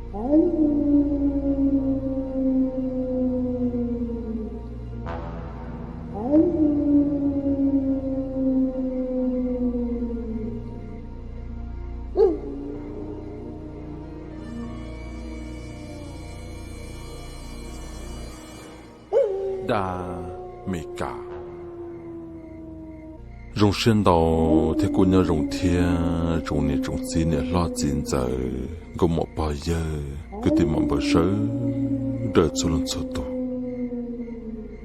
Dab Mes Kas. Zoo siab ntau thiab kuj nyob zoo thiab tsoom niam tsoom txiv, niam hlob txiv ntxawm, nkauj muam pog yawg, kwv tij muam npawg sawv daws txhua leej txhua tus.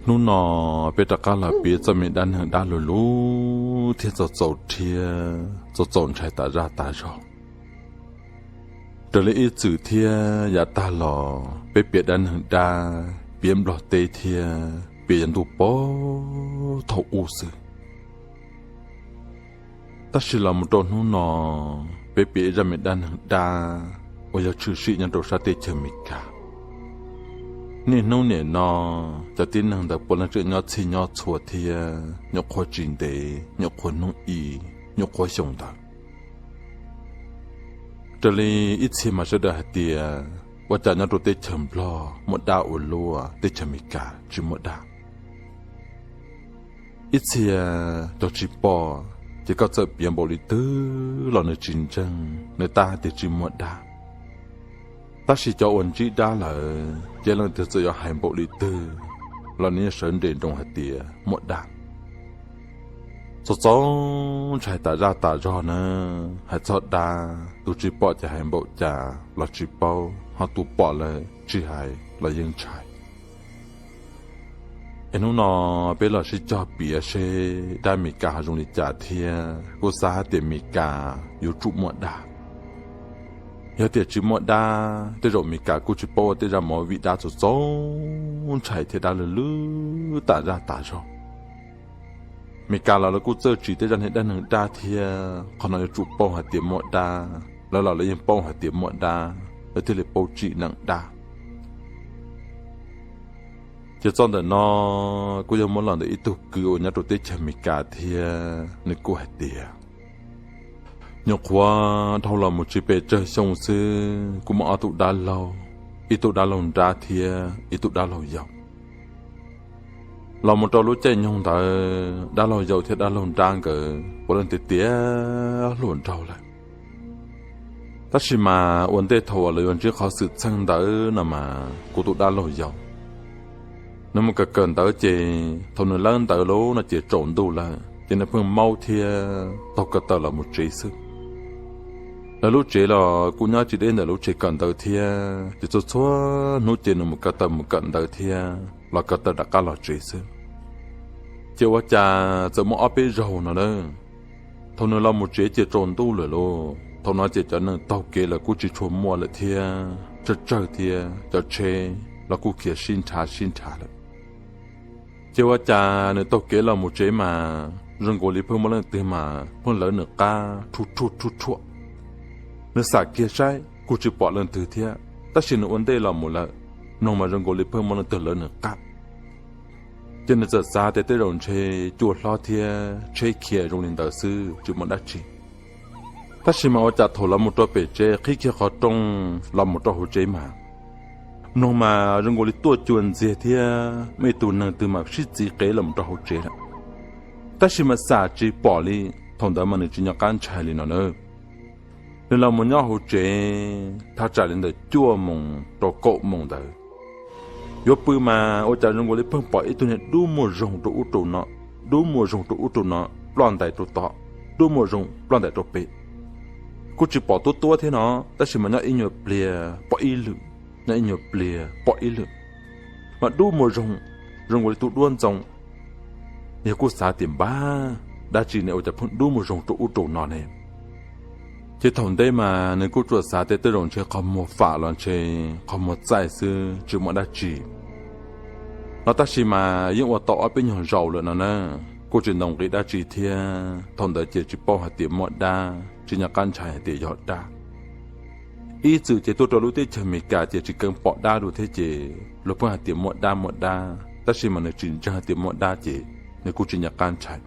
Hnub no peb rov qab los piav txoj me dab neeg dab lug lug thiab txaus txaus rhiab, txaus txaus ntshai tas zaj tas zog. Raws li ib txwm thiab yav tag los peb piav dab neeg dab, piav Nplog teb thiab piav yav ntuj puag thaum ub xwb. Tab sis los mus rau hnub no, peb piav ib zaj me dab neeg dab uas yog tshwm sim nyob rau sab teb chaws Amelikas. Niaj hnub nim no, cov tib neeg ntawd puav leej tseem nyob txhij nyob txhua thiab nyuam qhuav tsis ntev, nyuam qhuav hnub i, nyuam qhuav xyoo ntawd. Raws li ib txhia mas sawv daws hais tias ua cas nyob rau teb chaws Nplog muaj dab ua luaj, teb chaws Amelikas tsis muaj dab. Ib txhia cov tsis pom, ces koj txawm piav npaum li twg los nws tsis ntseeg, nws tab hais tias tsis muaj dab. Tab sis cov uas ntsib dab lawm, ces leej twg txawm yuav hais npaum li twg los nws yeej sawv nres nroos hais tias muaj dab. Txaus txaus ntshai tas zaj tas zog na. Hais txog dab, tus tsis pom ces hais npaum cas los tsis paub, ho tus pom lawm tsis hais los yeej ntshai. Es hnub no peb los sib cog piav seb dab Amelikas ho zoo li cas thiab, kuj xav hais tias Amelikas yuav tsum muaj dab. Yog tias tsis muaj dab, tej zaum Amelikas kuj tsis paub ua tej zaj movie dab txaus txaus ntshai thiab dab lug lug tas zaj tas zog. Amelikas los lawv kuj txawj tsim tej zaj niag dab neeg dab thiab, qhov no yuav tsum paub hais tias muaj dab, lawv los lawv yeej paub hais tias muaj dab, lawv thiaj li paub tsim neeg dab. Ces txoj ntawm no kuj yog muab los ntawm ib tug kwv uas nyob rau teb chaws Amelikas thiab, nws kuj hais tias nyuam qhuav dhau los mus tsis pes tsawg xyoo xwb kuj muaj ob tug dab laug, ib tug dab laug nrab thiab ib tug dab laug yau. Los mus rau lub caij nyoog ntawd dab laug yau thiab dab laug nrab nkawd puav leej tiav tiav hluas nraug lawm. Tab sis mas ua ntej thaum uas lawv yuav ntsib qhov xwm txheej ntawd no mas kuv tus dab laug yau nws mus kawm kawm ntawv ces thaum nws lawb ntawv lawm no ces tsaus ntuj lawm ces nws pheej maub thiab taug ko taw los mus tsev xwb. Lawv lub tsev los kuj nyob tsis deb ntawm lub tsev kawm ntawv thiab ces txhua txhua hnub ces nws mus ko taw mus kawm ntawv thiab los ko taw rov qab los tsev xwb. Ces ua cas txawm muaj ob peb zaug no na, thaum nws los mus tsev ces tsaus ntuj lawm lauj, thaum no ces cov neeg taug kev los kuj tsis tshua muaj lawm thiab, tsawg tsawg thiab cov tsheb los kuj khiav sib nrhav sib nrhav lawm. Ces ua cas nws taug kev los mus tsev mas zoo nkaus li pheej muaj leej twg mas pheej lawv nws qab rhuaj rhuaj rhuaj rhuaj. Nws xam kiag saib kuj tsis pom leej twg thiab, tab sis nws ua ntej los mus lawm, mloog mas zoo nkaus li pheej muaj leej twg lawv nws qab. Ces nws txawm xav tias tej zaum ntshe cua hlob thiab tsheb khiav zoo li ntawd xwb tsis muaj dab tsi. Tab sis mas ua cas thaum los mus rau pem tsev qhib kiag qhov rooj los mus rau hauv tsev mas mloog mas zoo nkaus li tuaj cua ntxiag thiab muaj ib tug neeg twg mas sib txiv qev los mus rau hauv tsev lawm. Tab sis mas xam tsis pom li, thaum ntawd mas nws tsis nco qab ntshai li no na. Nws los mus nyob hauv tsev thaj tsam li ntawm cuaj moos rau kaum moos ntawd. Yuav pw mas ua cas zoo nkaus li pheej pom ib tug niag dub muag zoog rau ub rau no, dub muag zoog rau ub rau no, ploj ntais rau tod, dub muag zoog ploj ntais rau pem. Kuj tsis pom tuab tuab thiab no, tab sis mas nyob ib nyuag pliag pom ib lwm, nyob ib nyuag pliag pom ib lwm. Mas dub muag zoog, zoo nkaus li tus duab ntxoo. Yog kuj xav tias npab, dab tsi ne ua cas pheej dub muag zoog rau ub rau no ne? Ces thaum ntej mas nws kuj tsuas xav tias tej zaum ntshe qhov muag fam los ntshe qhov muag txaij xwb tsis muaj dab tsi no, tab sis mas yeej ua tau ob peb nyuag zaus lawm no na, kuj tsis ntaus nqi dab tsi thiab. Thaum ntawd ces tsis paub hais tias muaj dab, tsis nco qab ntshai hais tias yog dab. Ib txwm ces tuaj rau lub teb chaws Amelikas ces tsis keev pom dab dua thiab ces luag pheej hais tias muaj dab muaj dab, tab sis mas nws tsis ntseeg hais tias muaj dab ces nws kuj tsis nco qab ntshai.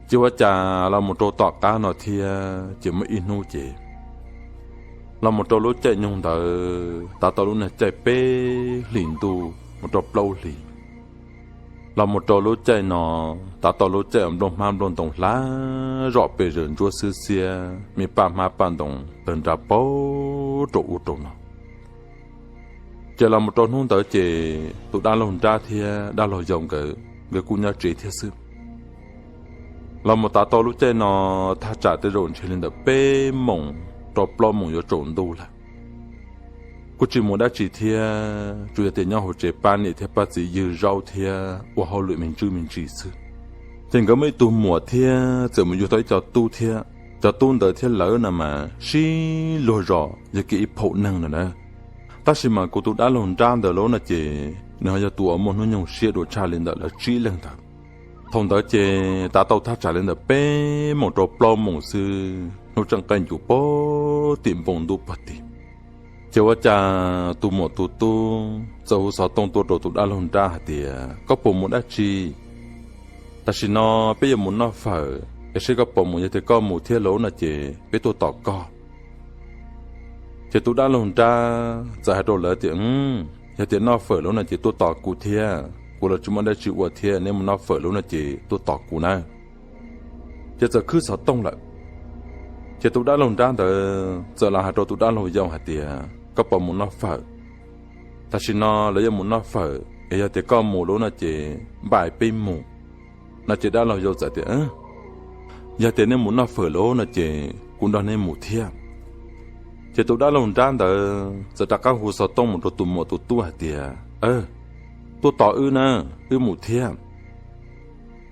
Ces ua cas los mus rau tom qab no thiab ces muaj ib hnub ces Los mus rau lub caij nyoog ntawd tav tau lub niag caij peb hlis ntuj mus rau plaub hlis. Los mus rau lub caij no tav tau lub caij uas nplooj hmab nplooj ntoo hlab zom pes zaws ntsuab xwb xiab, me paj hmab paj ntoo tawg nrab paug rau ub rau no. Ces los mus rau hnub ntawd ces tus dab laug nrab thiab dab laug yau nkawd, nkawd kuj nyob tsev thiab xwb. Los mus tav tau lub caij no thaj tsam tej zaum ntshe li ntawm peb moos rau plaub moos yuav tsaus ntuj lawm. Kuj tsis mus dab tsi thiab, tsuas yog tias nyob hauv tsev pab niam thiab pab txiv ywg zaub thiab ua hauj lwm me ntsis me ntsis xwb. Ces nkawd muaj ib tug muam thiab txawm mus yug tau ib co tub thiab. Cov tub ntawd thiab lawv no mas sib luag zos yog kiag ib phaum neeg no na. Tab sis mas kuv tus dab laug nrab ntawd lauj no ces nws ho yog tus uas muaj hnub nyoog siab dua tshaj li ntawm lawv tsib leeg ntawd. Thaum ntawd ces tav tau thaj tsam li ntawm peb moos rau plaub moos xwb, hnub tseem qaij ncuv puag tim npoo ntuj puag tim. Ces ua cas tus muam tus tub txawm hu xov tooj tuaj rau tus dab laug nrab hais tias, Koj puas mus dab tsi? Tam sim no peb yuav mus noj fawm es seb koj puas mus, yog tias koj mus thiab lauj no ces peb tuaj tos koj. Ces tus dab laug nrab txawm hais rau lawv tias, Yog tias noj fawm lauj no ces tuaj tos kuv thiab, kuv los tsis muaj dab tsi ua thiab, neb mus noj fawm lauj no ces tuaj tos kuv na. Ces txawm khwb xov tooj lawm. Ces tus dab laug nrab ntawd txawm los hais rau tus dab laug yau hais tias, Koj puas mus noj fawm? Tam sim no lawv yuav mus noj fawm es yog tias koj mus lauj no ces npaj peb mus. No ces dab laug yau txawm tias, Yog tias nej mus noj fawm lauj no ces kuv nrog nej mus thiab. Ces tus dab laug nrab ntawd txawm rov qab hu xov tooj mus rau tus muam tus tub hais tias, Tuaj tos wb na, wb mus thiab.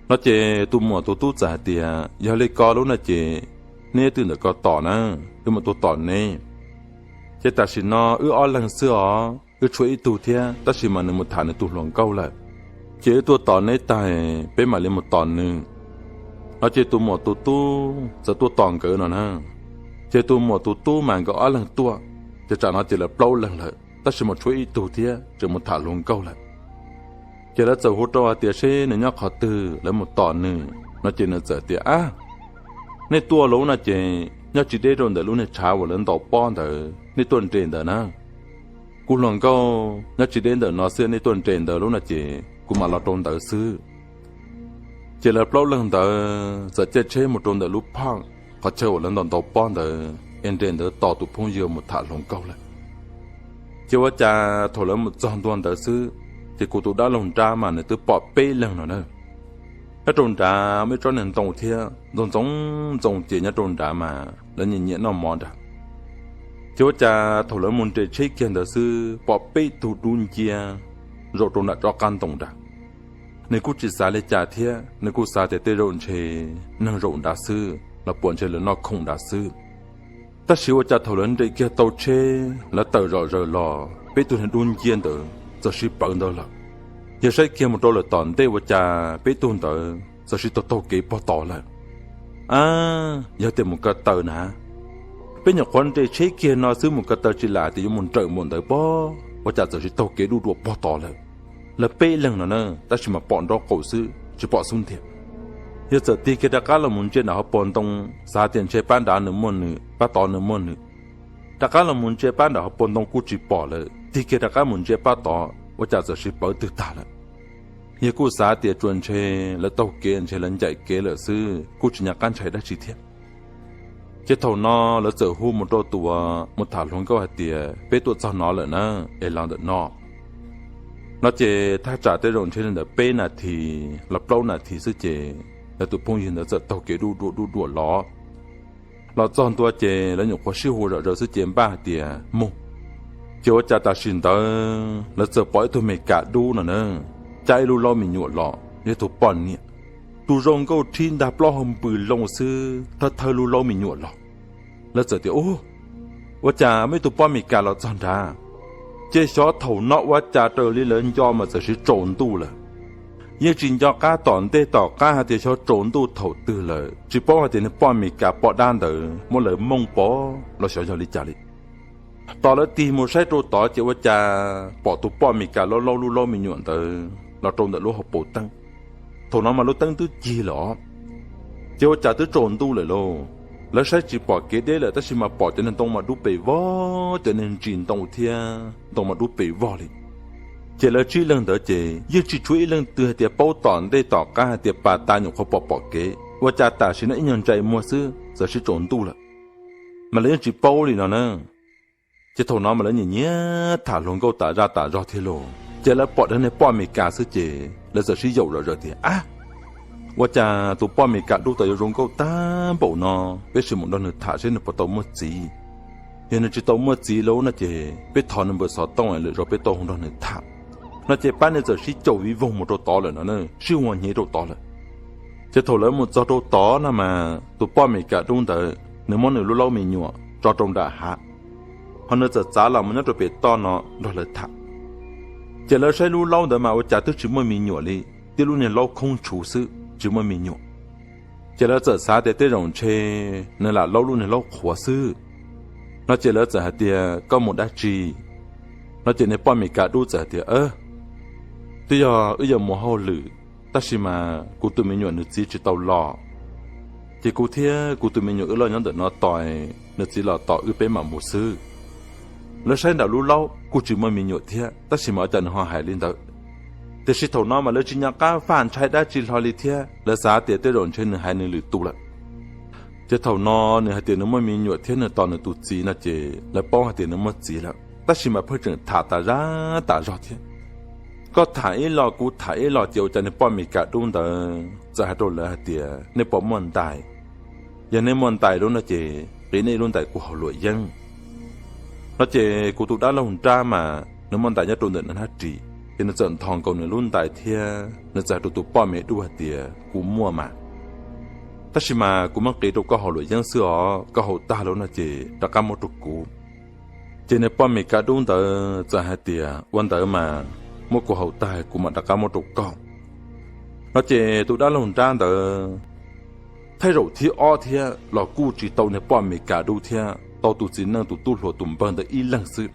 No ces tus muam tus tub txawm hais tias, Yog li ko lauj no ces neb twb ntawm ko tos na, wb mam tuaj tos neb. Ces tam sim no wb ob leeg xwb os, wb tshuav ib tug thiab, tab sis mas nws mus tham nws tus hluas nkauj lawm. Ces wb tuaj tos neb tag peb mam li mus tos nws. No ces tus muam tus tub txawm tuaj tos nkawd no na. Ces tus muam tus tub mas nkawd ob leeg tuaj, ces tsam no ces lawv plaub leeg lawm, tab sis mas tshuav ib tug thiab tseem mus tham hluas nkauj lawm. Ces lawv txawm hu rau hais tias seb nws nyob qhov twg lawv mus tos nws. No ces nws txawm tias, Ab, nej tuaj lauj no ces nyob tsis deb rau ntawm lub niag tshav uas lawv ntaus pob ntawd, nej tuaj nres ntawd na. Kuv hluas nkauj nyob tsis deb ntawm no xwb, nej tuaj nres ntawd lauj no ces kuv mam los rau ntawd xwb. Ces lawv plaub leeg ntawd txawm caij tsheb mus rau ntawm lub phaj qhov chaw uas lawv ntaus ntaus pob ntawd es nres ntawd tos tus phooj ywg mus tham hluas nkauj lawm. Ces ua cas thaum lawv mus txog ntua ntawd xwb, ces kuv tus dab laug nrab mas nws twb pom peb leeg no na. Nyob rau nrad muaj ib tsob niag ntoo thiab ntxoov ntxoov ntxoo ces nyob rau nrad mas lawv nyiam nyiam noj mov nrad. Ces ua cas thaum lawv mus nres tsheb kiag ntawd xwb pom peb tug dub nciab zaum rau nram tsob qab ntoo nrad. Nws kuj tsis xav li cas thiab, nws kuj xav tias tej zaum ntshe neeg zaum nrad xwb los puas ntshe lawv noj khoom nrad xwb. Tab sis ua cas thaum lawv nres kiag tau tsheb lawv tawm zom zaws los peb tug niag dub nciab ntawd txawm sib pawv ntawd lawm. Yog saib kiag mus rau lawm tom ntej ua cas peb tug ntawd txawm sib taug taug kev pog tod lawm. Ab, yog tias mus ko taw na, peb nyuam qhuav nres tsheb kiag no xwb mus ko taw tsis lam tias yuav mus nrawm npaum ntawd pob, ua cas txawm sib taug kev duj dua pog tod lawm. Lawv peb leeg no na, tab sis mas pom nraub qaum xwb tsis pom xub ntiag. Yog txawm tig kiag rov qab los mus ntsia nram hauv paus ntoo, xav tias ntshe pab nrad nws muaj nws, pab tod nws muaj nws. Rov qab los mus ntsia pab nram hauv paus ntoo kuj tsis pom lawm, tig kiag rov qab mus ntsia pab tod ua cas txawm sib pawv twg tag lawm. Yog kuj xav tias tsuas ntshe lawv taug kev ntshe lawv ncaim kev lawm xwb, kuj tsis nco qab ntshai dab tsi thiab. Ces thaum no lawv txawm hu mus rau tus uas mus tham hluas nkauj hais tias peb tuaj txog no lawm na, es los ntawm no. No ces thaj tsam tej zaum ntshe li ntawm peb nas this los plaub nas this xwb ces lawv tus phooj ywg ntawd txawm taug kev duj duam duj duam los. Los txog ntua ces lawv nyuam qhuav sib hu zom zaws xwb ces npaj hais tias mus. Ces ua cas tam sim ntawd lawv txawm pom ib tug Mes Kas dub no na, cab ib lub laub me nyuam los, yog tus poj niam, tus zoo nkauj rhib ntag, plaub hau npws loo xwb thawj thawj lub laub me nyuam los. Lawv txawm tias, Ub, ua cas muaj ib tug poj Mes Kas los txog nrad? Ces xyov thaum no ua cas raws li lawv nco mas txawm sib tsaus ntuj lawm. Yeej tsis nco qab tom ntej tom qab hais tias xyov tsaus ntuj thaum twg lawm, tsis paub hais tias niag poj Mes Kas poj dab ntawd muab lawv mooj pov los xyov yog li cas li. Tos lawv tig mus saib rau tod ces ua cas pom tus poj Mes Kas laub laub lub laub me nyuam ntawd los rau ntawm lub hauv paus teeb. Thaum no mas lub teeb twb cig lawm os. Ces ua cas twb tsaus ntuj lawm lauj, Lawv saib tsis pom kev deb lawm tab sis mas pom cov niag ntoo mas dub pes vog, cov niag ntsis ntoo thiab ntoo mas dub pes vog li. Ces lawv tsib leeg ntawd ces yeej tsis tshuav ib leej twg hais tias paub tom ntej tom qab hais tias pas tas nyuam qhuav pom pom kev, ua cas tam sim no ib nyuag ntsais muag xwb txawm sib tsaus ntuj lawm, mas lawv yeej tsis paub li no na. Ces thaum no mas lawv nyiam nyiam tham hluas nkauj tas zaj tas zog thiab lauj. Ces lawv pom dheev niag poj Amelikas xwb ces lawv txawm sib yaum zom zaws tias, Ab, ua cas tus poj Amelikas dub tod yuav zoo nkauj tag npaum no, peb sim mus nrog nws tham seb nws puas tau muaj txiv. Yog nws tsis tau muaj txiv lauj no ces peb thov nws npawb xov tooj lwm zaus peb tau hu nrog nws tham. No ces pab nws txawm sib caum viv voog mus rau tod lawm no, sib hu ua hnyev rau tod lawm. Ces thaum lawv mus txog rau tod no mas tus poj Amelikas dub ntawd nws muab nws lub laub me nyuam tso rau nram hav, ho nws txawm txav los mus nyob rau pem toj no nrog lawv tham. Ces lawv saib lub laub ntawd mas ua cas twb tsis muaj me nyuam li, tib lub niag laub khoob tshuv xwb tsis muaj me nyuam. Ces lawv txawm xav tias tej zaum ntshe nws lam laub lub niag laub qhuav xwb. No ces lawv txawm hais tias, Koj mus dab tsi? No ces niag poj Amelikas dub txawm hais tias, Twb yog wb yuav mus hauj lwm, tab sis mas kuv tus me nyuam nws txiv tsis tau los, ces kuv thiab kuv tus me nyuam wb los nyob ntawm no tos nws txiv los tos wb peb mam mus xwb. Lawv saib nram lub laub kuj tsis muaj me nyuam thiab, tab sis mas ua cas nws ho hais li ntawd. Tiam sis thaum no mas lawv tsis nco qab faj ntshai dab tsi hlo li thiab, lawv xav tias tej zaum ntshe nws hais nws lwm tus lawm. Ces thaum no nws hais tias nws muaj me nyuam thiab nws tos nws tus txiv no ces lawv paub hais tias nws muaj txiv lawm, tab sis mas pheej tseem tham tas zaj tas zog thiab. Koj tham ib los kuv tham ib los ces ua cas niag poj Amelikas dub ntawd txawm hais rau lawv hais tias, Nej puas muaj ntais? Yog nej muaj ntais lub no ces qiv nej lub ntais kuv haus luam yeeb. No ces kuv tus dab laug nrab mas nws muaj ntais nyob rau ntawm nws hnab ris, ces nws txawm nthos nkaus nws lub ntais thiab nws txawm hais rau tus poj me dub hais tias, Kuv muaj mas, tab sis mas kuv muab qiv rau koj haus luam yeeb xwb os, koj haus tag lawm no ces rov qab muab rau kuv. Ces niag poj Amelikas dub ntawd txawm hais tias, Ua ntawd mas, muab kuv haus tag kuv mam rov qab muab rau koj. No ces tus dab laug nrab ntawd thaij zaum thib ob thiab los kuj tsis tau niag poj Amelikas dub thiab, tau tus txiv neej tus tub hluas tus npawg ntawd ib leeg xwb.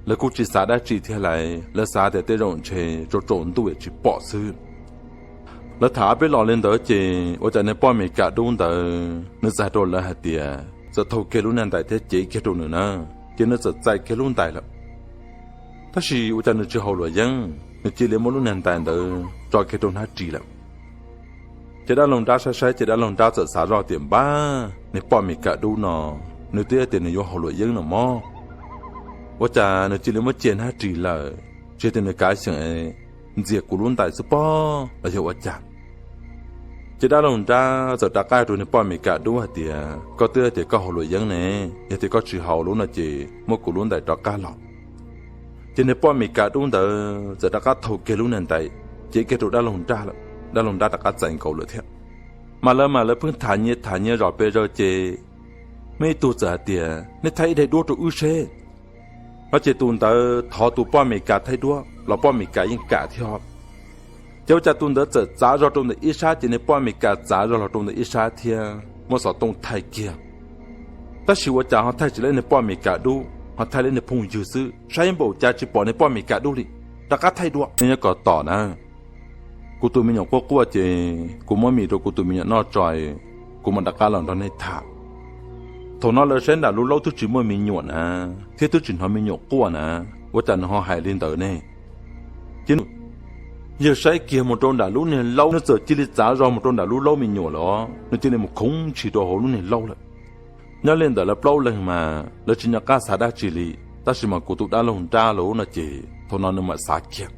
Lawv kuj tsis xav dab tsi thiab lawm, lawv xav tias tej zaum ntshe tsaus tsaus ntuj es tsis pom xwb. Lawv tham ob peb los li ntawd ces ua cas niag poj Amelikas dub ntawd nws txawm hais rau lawv hais tias txawm thau kiag lub niag ntais thiab cev kiag rau nws na, ces nws txawm txais kiag lub ntais lawm. Tab sis ua cas nws tsis haus luam yeeb, nws cia li muab lub niag ntais ntawd tso kiag rau hnab ris lawm. Ces dab laug nrab saib saib ces dab laug nrab txawm xav zoj tias, Npab, niag poj Amelikas dub no, nws twb tias nws yuav haus luam yeeb no mog, ua cas nws cia li muab cia hnab ris lawm? Tsis tias nws kav xyeem ntxias kuv lub ntais xwb pob los yog ua cas? Ces dab laug nrab txawm rov qab rau niag poj Amelikas dub hais tias, Koj twb hais tias koj haus luam yeeb ne, yog tias koj tsis haus lub no ces muab kuv lub ntais rov qab los. Ces niag poj Amelikas dub ntawd txawm rov qab thau kiag lub niag ntais cev kiag rau dab laug nrab lawm, dab laug nrab rov qab txais nkaus lawm thiab. Mas lawv mas lawv pheej tham nyias tham nyias zom pes zaws ces muaj ib tug txawm hais tias, Nej thaij ib daim duab rau wb seb. No ces tus ntawd thov tus poj Amelikas thaij duab los poj Amelikas yeej kam thiab. Ces ua cas tus ntawd txawm txav zog rau ntawm ib sab ces niag poj Amelikas txav zog los rau ntawm ib sab thiab muab xov tooj thaij kiag. Tab sis ua cas ho thaij tsis lab niag poj Amelikas dub, ho thaij lab niag phooj ywg xwb, saib npaum cas tsis pom niag poj Amelikas dub li. Rov qab thaij dua, nej nyob kom tom na, kuv tus me nyuam quaj quaj ces kuv muab mis rau kuv tus me nyuam noj tso, kuv mam rov qab los nrog nej tham. Thaum no lawv saib nram lub laub twb tsis muaj me nyuam na, thiab twb tsis hnov me nyuam quaj na, ua cas nws ho hais li ntawd ne? Ces yawg saib kiag mus rau nram lub niag laub, nws txawm cia li txav zog mus rau nram lub laub me nyuam lawm, nws cia li mus khoov ntshis rau hauv lub niag laub lawm. Nyob li ntawm lawv plaub leeg mas lawv tsis nco qab xav dab tsi li, tab sis mas kuv tus dab laug nrab lawm no ces thaum no nws mam xav kiag.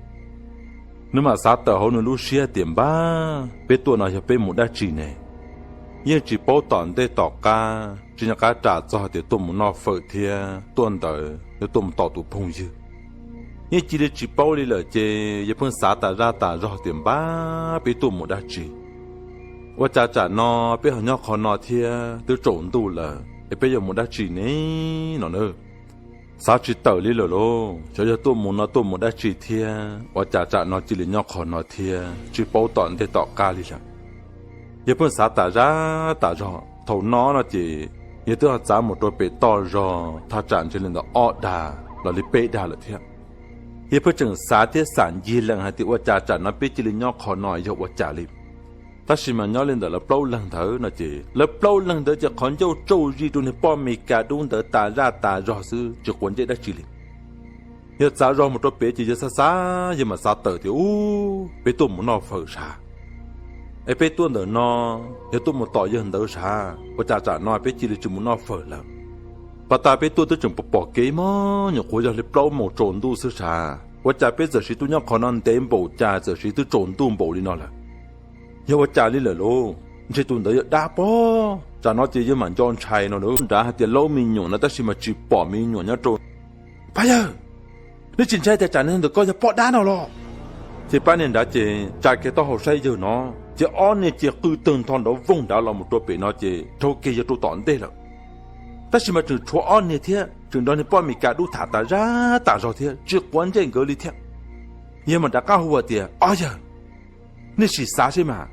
Nws mam xav tawm hauv nws lub siab tias, Npab, peb tuaj no yog peb mus dab tsi ne? Yeej tsis paub tom ntej tom qab, tsis nco qab ram txog tias tuaj mus noj fawm thiab tuaj ntawd yuav tuaj mus tom tus phooj ywg. Yeej cia li tsis paub li lawm ces yawg pheej xav tas zaj tas zog tias, Npab, peb tuaj mus dab tsi? Ua cas tsam no peb ho nyob qhov no thiab, twb tsaus ntuj lawm es peb yuav mus dab tsi ne no na? Xav tsis tawm li lawm lauj, xyov yog tuaj mus no tuaj mus dab tsi thiab, ua cas tsam no cia li nyob qhov no thiab tsis paub tom ntej tom qab li lawm. Yawg pheej xav tas zaj tas zog, thaum no no ces yawg twb ho txav mus rau pem toj zog thaj tsam ntshe li ntawm ob dag los li peb dag lawm thiab. Yawg pheej tseem xav thiab xam ncig lees hais tias ua cas tsam no peb cia li nyob qhov no yog ua cas li. Tab sis mas nyob li ntawm lawv plaub leeg ntawd no ces lawv plaub leeg ntawd ces qhov ncauj tsauj zis rau niag poj Mes Kas dub ntawd tas zaj tas zog xwb tsis quav ntsej dab tsi li. Yog txav zog mus rau pem ces yawg xav xav yawg mam xav tawm tias, Ub, peb tuaj mus noj fawm sav, es peb tuaj ntawm no yog tuaj mus tom yawg ntawd sav, ua cas tsam no peb cia li tsis mus noj fawm lawm? Pas tas peb tuaj twb tseem pom kev mog, nyuam qhuav yog li plaub moos tsaus ntuj xwb sav, ua cas peb txawm siv tuaj nyob qhov no ntev npaum cas txawm siv twb tsaus ntuj npaum li no lawm? Yog ua cas li lawm lauj? Ntshe tus ntawd yog dab pob. Tsam no ces yawg mam nco ntshai no lawm nrad hais tias, Laub me nyuam no, tab sis mas tsis pom me nyuam nyob rau. Pab yawg, nej tsis ntshai tias tsam niag ntawm ko yog poj dab no los? Ces pab niag nrad ces tsa kiag taub hau saib yawg no, ces ob niag ces qw tawg ntho nrov voog nrad los mus rau pem no ces dhau kiag yawg rau tom ntej lawm. Tab sis mas tseem tshuav ob niag thiab, tseem nrog niag poj Mes Kas dub tham tas zaj tas zog thiab tsis quav ntsej nkawd li thiab. Yawg mam rov qab hu tias, Ob yawg, nej sim xav seb mas,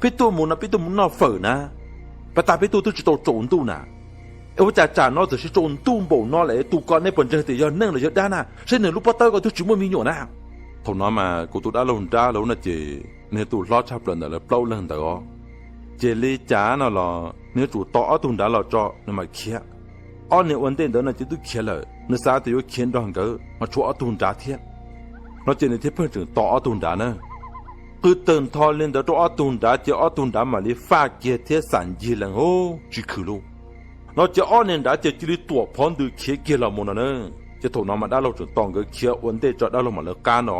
peb tuaj mus no peb tuaj mus noj fawm na, pas tas peb tuaj twb tsis tau tsaus ntuj na, es ua cas tsam no txawm siv tsaus ntuj npaum no lawm, tus ko nej puas ntseeg tias yog neeg los yog dab na, saib nws lub pob tawb ko twb tsis muaj me nyuam na. Thaum no mas kuv tus dab laug nrab lauj no ces nws tus hlob tshaj plaws ntawm lawv plaub leeg ntawd os, ces li cas no los nws yuav tsum tos ob tug nrad los tso nws mam khiav. Ob niag ua ntej ntawd no ces twb khiav lawm, nws xav tias yuav khiav nrog nkawd mas tshuav ob tug nrad thiab, no ces nws thiaj pheej tseem tos ob tug nrad na. Qw tawg ntho li ntawd rau ob tug nrad ces ob tug nrad mam li faj kiag thiab xam ncig lees hauv tsis khwm lauj. No ces ob niag nrad ces cia li tuam phov ntws khiav kiag los mus no na. Ces thaum no mas dab laug tseem tos nkawd khiav ua ntej tso dab laug mam lawv qab no.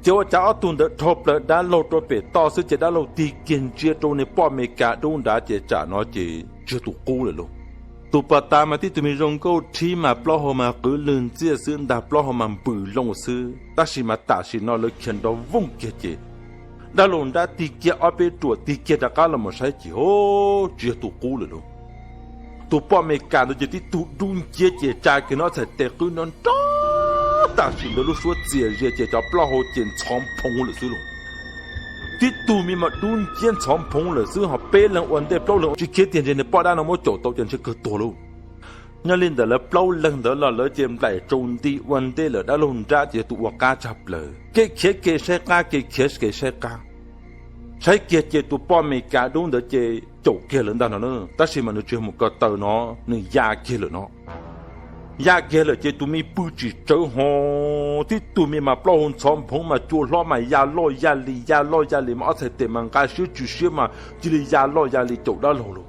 Ces ua cas ob tug ntawd dhau plaws dab laug rau pem toj xwb ces dab laug tig kiag ntsia rau niag poj Mes Kas dub nrad ces tsam no ces tsis yog tus qub lawm lauj. Tus pas tas mas tib tug me zoo nkauj rhib mas plaub hau mas qwv lwg ntxiaj xwb ntag, plaub hau mas npws loo xwb, tab sis mas tam sim no lawv khiav nrov voog kiag ces dab laug nrab tig kiag ob peb ruam tig kiag rov qab los mus saib ces, o, tsis yog tus qub lawm lauj. Tus poj Mes Kas ntawd ces tib tug dub nciab ces tsa kiag nws ob txhais tes qwb nrov nrov, tam sim ntawd lub suab txias zias ces cov plaub hau ces ntxhov nphoo lawm xwb lauj. Tib tug me mas dub nciab ntxhov nphoo lawm xwb, ho peb leeg ua ntej plaub leeg tsis khiav tiag, ntshe niag poj dab no muab caum tau ces ntshe kawg tuag lauj. Nyob li ntawm lawv plaub leeg ntawd los lawv ces nplaim tsaus nti ua ntej lawm, dab laug nrab ces yog tus ua qab tshaj plaws, kev khiav kev saib qab, kev khiav kev saib qab. Saib kiag ces tus poj Mes Kas dub ntawd ces caum kiag lawm ntag no na, tab sis mas nws tsis yog mus ko taw no, nws ya kiag lawm no. Ya kiag lawm ces tus me pw tsis tsawv ho, tib tug me mas plaub hau ntxhov nphoov mas cua hlob mas ya loj ya li, ya loj ya li mas ob txhais tes mas nqa siab tsis siab mas cia li ya loj ya li caum dab laug lauj.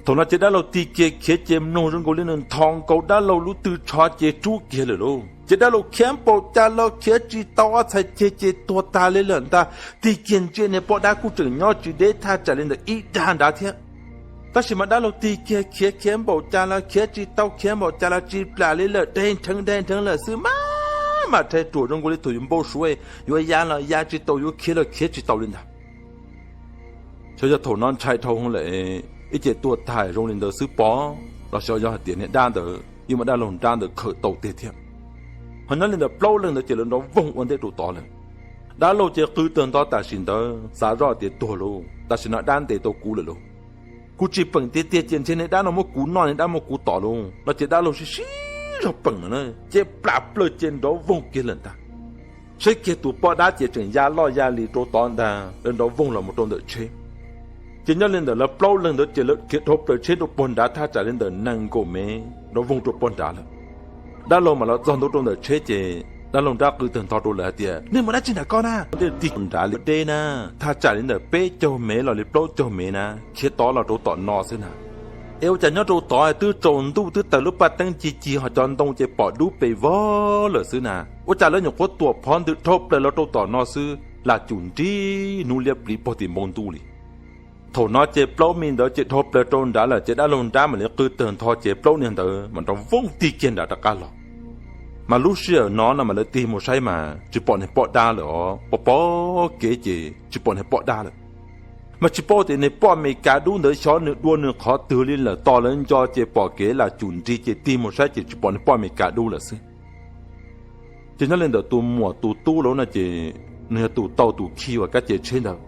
Thaum no ces dab laug tig kiag khiav ces mloog zoo nkaus li nws nthos nkaus dab laug lub tw tsho ces rub kiag lawm lauj. Ces dab laug khiav npaum cas los khiav tsis tau, ob txhais ceg ces tuag tag li lawm ntag. Tig kiag ntsia niag poj dab kuj tseem nyob tsis deb, thaj tsam li ntawm ib dag nrad thiab. Tab sis mas dab laug tig kiag khiav, khiav npaum cas los khiav tsis tau, khiav npaum cas los tsis plam li lawm, dai nrheev dai nrheev lawm xwb, maj mam rhais ruam zoo nkaus li thaum yus npau suav yuav ya los ya tsis tau, yuav khiav los khiav tsis tau li ntag. Xyov yog thaum no ntshai dhau hwv lawm, ib ce tuag tag zoo li ntawd xwb pob, los xyov yog hais tias niag dab ntawd yeej muab dab laug nrab ntawd khawm tau tiag thiab. Ho nyob li ntawm plaub leeg ntawd ces lawv nrov voog ua ntej rau tod lawm. Dab laug ces qw tawg ntho tam sim ntawd xav zoj tias tuag lauj, tam sim no dab ntes tau kuv lawm lauj. Kuv tsis peem tiag tiag ces ntshe niag dab no muab kuv noj, niag dab muab kuv tom lauj, no ces dab laug sib sib zog peem no na, ces plam plaws ces nrov voog kiag lawm ntag. Saib kiag tus poj dab ces tseem ya loj ya li rau tod ntag, lawv nrov voog los mus rau ntawm tsheb. Ces nyob li ntawm lawv plaub leeg ntawd ces lawv khiav dhau plaws tsheb rau puag nrad, thaj tsam li ntawm nees nkaum mev nrov voog rau puag nrad lawm. Dab laug mam los txog ntua rau ntawm tsheb ces dab laug nrab qw tawg ntho rau lawv hais tias, nej mus dab tsi nram ko na? Tig nrad li deb na, thaj tsam li ntawm peb caug mev los li plaub caug mev na, khiav tod los rau tom no xwb na. Es ua cas nyob rau tod twb tsaus ntuj twb taws lub paj teeb ci ci ho cov ntoo ces pom dub pes vog lawm xwb na, ua cas lawv nyuam qhuav tuam phov ntws dhau plaws los rau tom no xwb, lam cum nrig hnub liab pliv puag tim npoo ntuj li. Thaum no ces plaub mi ntawd ces dhau plaws rau nrad lawm ces dab laug nrab mam li qw tawg ntho ces plaub niag ntawd mam nrov voog tig kiag nrad rov qab los. Mas lub sij hawm no no mas lawv tig mus saib mas tsis pom niag poj dab lawm os, pom pom kev ces tsis pom niag poj dab lawm. Mas tsis paub tias niag poj Mes Kas dub ntawd xyov nws dua nws qhov twg li lawm, tos lawv nco ces pom kev lam cum nrig ces tig mus saib ces tsis pom niag poj Mes Kas dub lawm xwb. Ces nyob li ntawm tus muam tus tub lauj no ces nws yog tus tau tus khi uas kab ce tsheb ntawd.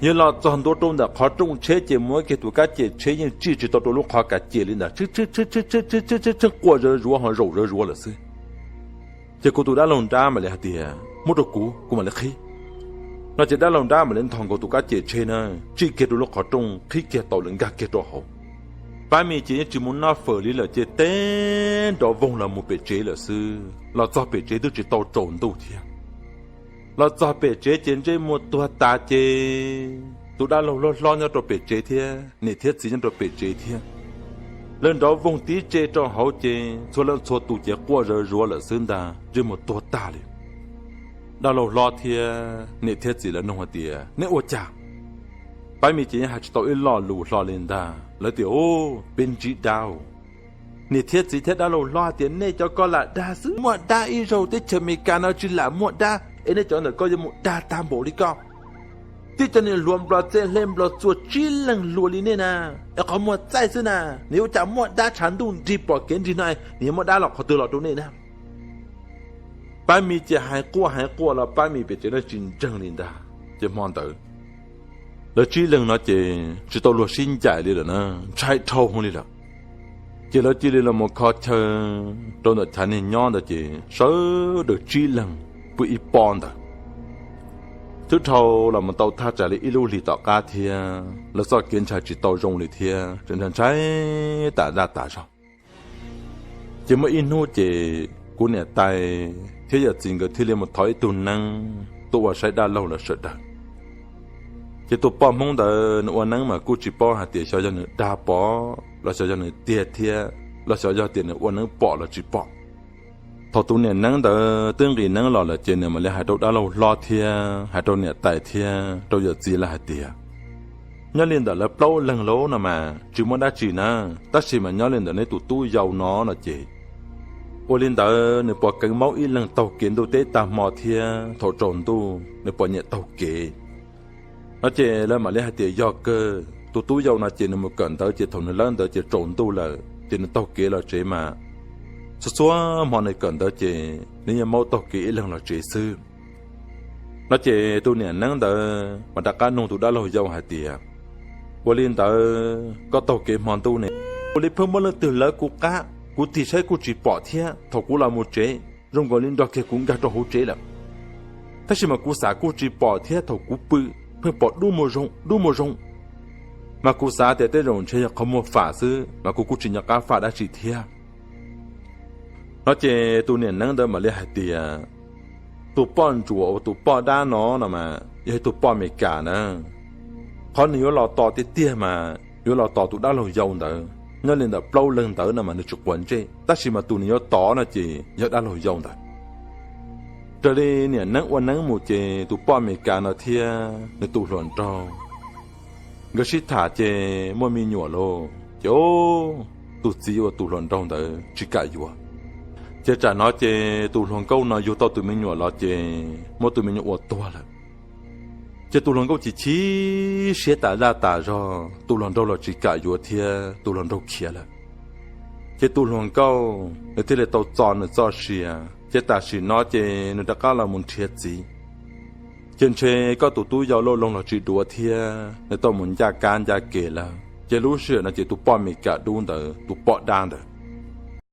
Yog los txog ntua rau ntawm qhov rooj tsheb ces muab kiag tus kab ce tsheb yeej tsij tsis tau rau lub qhov kav ce li ntawd, tsheej tsheej tsheej tsheej tsheej quaj zawv zuav ho zaum zawv zuav lawm xwb. Ces kuv tus dab laug nrab mam li hais tias, muab rau kuv, kuv mam li qhib. No ces dab laug nrab mam li nthos nkaus tus kab cem tsheb na, tsim kiag rau lub qhov rooj, qhib kiag tau lawm nkag kiag rau hauv. Pab Mis ces yeej tsis mus noj fawm li lawm ces teb nrov voog los mus pem tsev lawm xwb. Los txog pem tsev twb tsis tau tsaus ntuj thiab. Los txog pem tsev ces ntsej muag tuag tas ces tus dab laug hlob hlob nyob rau pem tsev thiab niam thiab txiv nyob rau pem tsev thiab. Lawv nrov voog tib tse rau hauv ces txhua leej txhua tus ces quaj zawv zuav lawm xwb ntag, ntsej muag tuag tag li. Dab laug hlob thiab niam thiab txiv lawv nug hais tias, nej ua cas? Pab Mis ces yeej hais tsis tau ib lo lus hlo li ntag. Lawv tias, u, peb ntsib dab. Niam thiab txiv thiab dab laug hlob hais tias, nej cov ko lam dag xwb, muaj dab ib zaug teb chaws Amelikas no tsis lam muaj dab es nej cov ntawm ko yuav mus dag tag npaum li ko. Twb cov niag hluas nplog txej hle nplog txuas tsib leeg hluas li nej na, es qhov muag txaij xwb na, nws yuav ua cas muaj dab tshav ntuj nrig pom kev nrig no, nws yuav muaj dab los qhov twg los rau nej na. Pab Mis ces hais quaj hais quaj los Pab Mis pem tsev no tsis ntseeg li ntag. Ces hmo ntawd lawv tsib leeg no ces tsis tau luag sib ncaim li lawm na, ntshai dhau li lawm. Ces lawv cia li los mus kho chaw rau ntawm chav niag nyob ntawd ces sawv daws tsib leeg pw ib pob ntawd. Twb dhau los mus tau thaj tsam li ib lub hlis tom qab thiab, lawv txoj kev ntshai tsis tau zoo li thiab, ntshai ntshai tas zaj tas zog. Ces muaj ib hnub ces kuv niam tais thiab yawm txiv nkawd thiaj li mus thov ib tug neeb tuaj ua saib dab laug lawv sawv daws. Ces tus poj Hmoob ntawd nws ua neeb mas kuj tsis paub hais tias xyov yog nws dag pom los xyov yog nws tiag thiab los xyov yog tias nws ua neeb pom los tsis pom. Thaum tus niam neeb ntawd twb nqis neeb los lawm ces nws mam li hais rau dab laug hlob thiab hais rau niam tais thiab rau yawm txiv lawv hais tias, nyob li ntawm lawv plaub leeg lauj no mas tsis muaj dab tsi na, tab sis mas nyob li ntawm neb tus tub yau no no ces ua li ntawd nws puas keev maub ib leeg taug kev ntuj teb tag hmo thiab thaum tsaus ntuj nws puas nyiam taug kev? No ces lawv mam li hais tias yog kawg, tus tub yau no ces nws mus kawm ntawv ces thaum nws lawb ntawv ces tsaus ntuj lawm ces nws taug kev los tsev mas txhua txhua hmo nws kawm ntawv ces nws yeej maub taug kev ib leeg los tsev xwb. No ces tus niam neeb ntawd mas rov qab nug tus dab laug yau hais tias, ua li ntawd koj taug kev hmo ntuj ne, ua li pheej muaj leej twg lawv kuv qab, kuv tig saib kuj tsis pom thiab thaum kuv los mus tsev zoo nkaus li nrog kiag kuv nkag rau hauv tsev lawm. Tab sis mas kuv xav kuj tsis pom thiab thaum kuv pw pheej pom dub muag zoo dub muag zoo, mas kuv xav tias tej zaum ntshe yog qhov muag fam xwb mas kuv kuj tsis nco qab faj dab tsi thiab. No ces tus niam neeb ntawd mam li hais tias, tus poj ntsuam uas tus poj dab no no mas yog ib tug poj Amelikas na. Qhov nws yuav los tos tiag tiag mas yuav los tos tus dab laug yau ntawd, nyob li ntawm plaub leeg ntawd no mas nws tsis quav ntsej, tab sis mas tus nws yuav tos no ces yog dab laug yau ntawd. Raws li niam neeb ua neeb mus ces tus poj Amelikas no thiab nws tus hluas nraug nkawd sib tham ces muaj me nyuam lauj ces tus txiv uas tus hluas nraug ntawd tsis kam yuav. Ces tsam no ces tus hluas nkauj no yug tau tus me nyuam los ces muab tus me nyuam ua tuag lawm. Ces tus hluas nkauj chim chim siab tas zaj tas zog, tus hluas nraug los tsis kam yuav thiab tus hluas nraug khiav lawm. Ces tus hluas nkauj nws thiaj li tau txo nws txoj sia, ces tam sim no ces nws rov qab los mus nrhiav txiv. Ces ntshe koj tus tub yau lauj loog los tsis duav thiab nws tau mus ncaj kab ncaj ke lawm. Ces lub sij hawm no ces tus poj Amelikas dub ntawd, tus poj dab ntawd